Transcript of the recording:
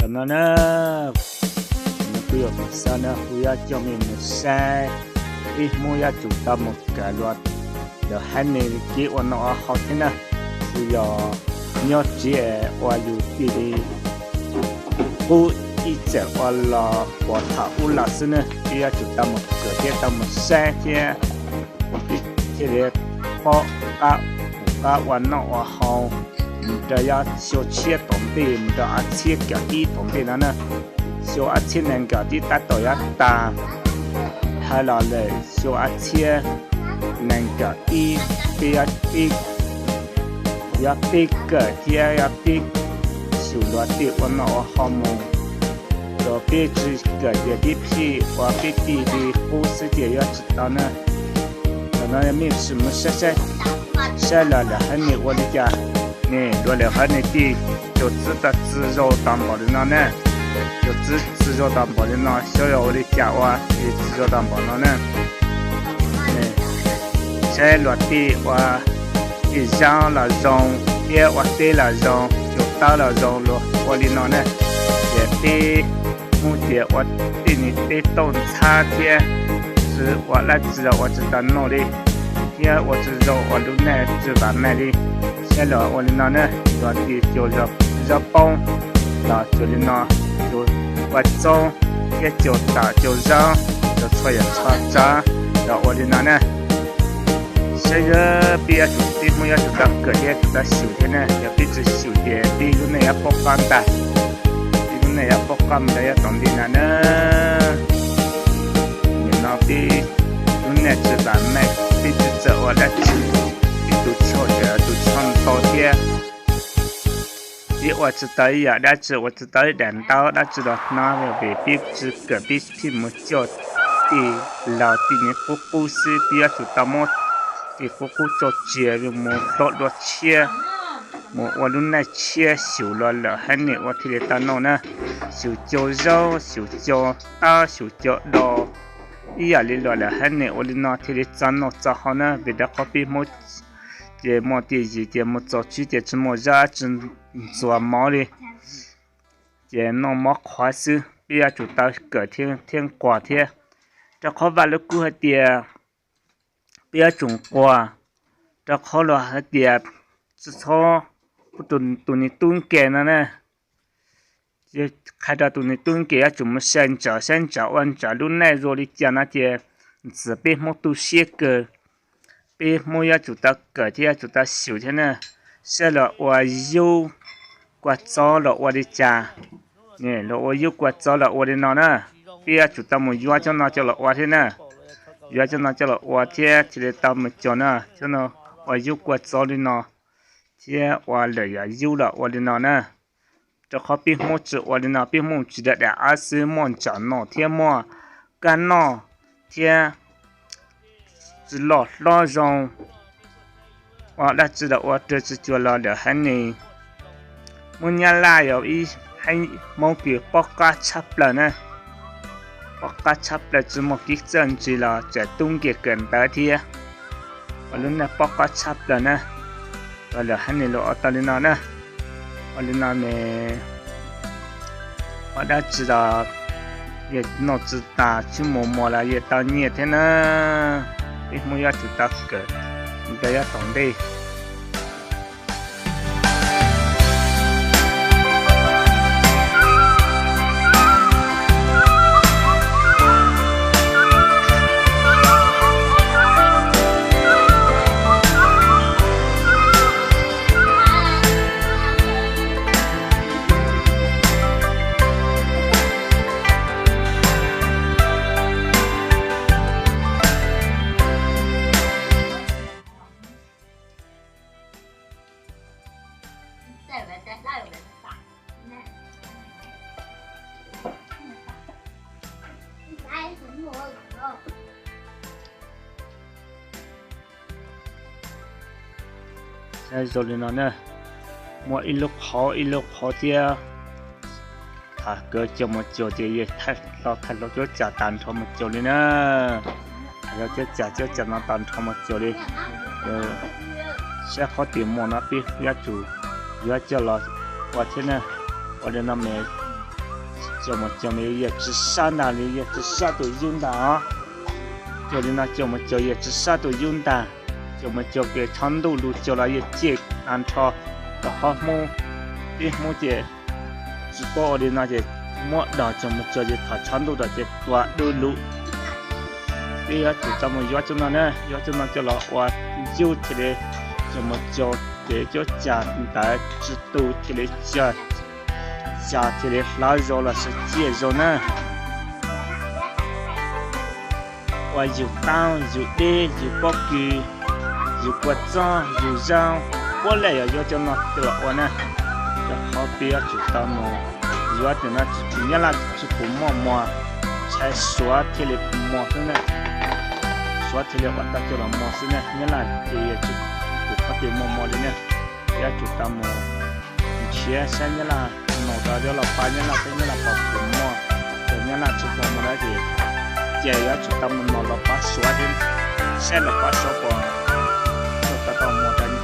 Tam no na, kuv yuav mus xav na, kuv yuav coj mej mus saib ib Hmoob yuav tsum tau mus kawm luag lawv haiv neeg kev ua noj ua haus thiab na. Kuv yog nyob tsev ua yus cia li qub ib txwm ua los puag thaum ub los xwb na, peb yuav tsum tau mus kawm thiab tau mus saib thiab, thiaj li paub qab mus qab ua noj ua haus. Mus rau yav xyoo tshiab tom ntej mus rau ob txhiab kaum ib tom ntej no na, xyoo ob txhiab nees nkaum ib tab tom yuav tag, hais los lawm xyoo ob txhiab nees nkaum ib, peb, yuav peb kawm thiab yuav peb xyum luag tej ua noj ua haus mus. Thaum peb tsis kawm ces peb pheej ua peb tej li qub xwb ces yuav tsis tau na. Tam no mej sim mus saib, saib los lawv haiv neeg ua li cas ne, luag lawv haiv neeg tej cov txiv tau txi zau tau npaum li no na. Cov txiv txi zau tau npaum li no, xyov yog ua li cas ua txiv zau tau npaum no na. Saib luag tej ua tej zaub los zoo, thiab ua teb los zoo, cov tawb los zoo, luag ua li no na. Ces peb Hmoob ces ua tej niag teb tauj ntxhab thiab, tsis ua dab tsi los ua tsis tau noj li, thiab ua tsis zoo ua lub neej tsis vam meej li. Saib los ua li no na, luag tej cov zaub poob los cov li no, cov kua txob thiab cov tam cov zaub, cov tsho yam tsho tsav los ua li no na. Saib peb yuav tsum, peb Hmoob yuav tsum tau kawm thiab tsum tau xyum thiab na, yog peb tsis xyum ces peb lub neej yuav poob qab ntag. Peb lub neej yuav poob qab ntag yav tom ntej no na. Nim no peb lub neej tsis vam meej, peb tsis txawj ua dab tsi, peb tus choj tseem tus choj ntau thiab. Peb ua tsis tau ib yam dab tsi, ua tsis tau ib daim ntaub dab tsi los hnab, vim peb tsis kawm, peb pheej mus coj tej laus tej niag qub qub xwb. Peb yuav tsum tau muab tej qub qub tso tseg mus hlob dua tshiab, mus ua lub neej tshiab xyum luag lawv haiv neeg ua thiaj li tau noj na. Xyum cov zaub, xyum cov tawb, xyum cov do, ib yam li luag lawv haiv neeg ua li no thiaj li txaus noj txaus haus na. Vim rau qhov peb Hmoob ces muaj tej yim ces mus txog tsev ces tsis muaj zab tsis ntxuav mov li, ces noj mov qhuav xwb. Peb yuav tsum tau kawm thiab nquag thiab, rau qhov Vaj Lug Kub hais tias peb yuav tsum nquag, rau qhov luag hais tias tsis txhob pub tus niag tub nkeeg no na. Qhia rau tus niag tub nkeeg yuav tsum mus saib ntsoov, saib ntsoov ua ntsoov lub neej zoo li cas no ces ntxim peb Hmoob tu siab kawg. Peb Hmoob yuav tsum tau kawm thiab yuav tsum tau xyum thiab na. Saib los ua yub kua txob los ua li cas, los ua yub kua txob los ua li no na. Peb yuav tsum tau mus yuav cov no coj los ua thiab na. Yuav cov no coj los ua thiab thiaj li tau mus cog na. Cov no ua yub kua txob li no, thiab ua lawm yam yub los ua li no na. Rau qhov peb Hmoob tsis ua li no, peb Hmoob tsis da dam ab xwb, muaj ntsaum no thiab muaj kab noj thiab tsis loj hlob zoo, ua dab tsi los ua rau tsis cuag los lawm haiv neeg. Hmoob Nyab Laj yog ib Hmoob kws pob qab tshaj plaws na, pob qab tshaj plaws tsis muaj kev txawj ntse los tseem tub nkeeg kawm ntawv thiab, ua lub neej pob qab tshaj plaws na. Los lawm haiv neeg los ua tau li no na, ua li no ne, ua dab tsi los yeej noj tsis tas, tsis mus muag los yeej tau nyiaj thiab na. Peb Hmoob yuav tsum tau kawm ntawd yav tom ntej. Saib zoo li no na, muaj ib lub qhov ib lub qhov thiab. Tham kawg coj mus cuag ces yeej thaij hlo thaij hlo cuab cas tag nrho mus cuag li na. Tham hlo cuab cas cuab cas no tag nrho mus cuag li. Saib qhov twg muaj no peb yuav tsum yuav coj los ua thiab na. Ua li no mas Caum mus caum mas yawg tsi sab ntag li, yawg tsi sab tus yub ntag os. Caum li no caum mus caum yawg tsi sab tus yub ntag. Caum mus caum pem tshob ntuj lug caum los yawg ciaj tag nrho rau qhov hmoob, peb hmoob ces tsis paub ua li no ces muab dog caum mus caum ces thaum tshob ntuj rau ces tua dub lug. Peb yuav tsum tau mus yuav cov no na, yuav cov no coj los ua yub thiaj li caum mus caum ces cov cag ntawd tsi tu thiaj li cag, cag thiaj li hlav zoo los sis ciaj zoo na. Ua yug taub yug deb yug pob kws, yug kua txob yug zaub, puab leej yog yuav cov no coj los ua na. Rau qhov peb yuav tsum tau mus yuav cov no, tsis nyab laj tsi pum muaj mos, tshais suav thiaj li mos xwb na. Suav thiaj li ua tau coj los mos xwb na, nyab laj ces yog tsi pum qhov twg muaj mos li na. Yuav tsum tau mus nrhiav saib nyab laj, mus rau yuav los pab nyab laj, saib nyab laj puas pum mos. Ces nyab laj tsi pum mos na ces, ces yuav tsum tau mus nrhiav los pab suav thiab, saib los pab suav puas tau tau mos rau.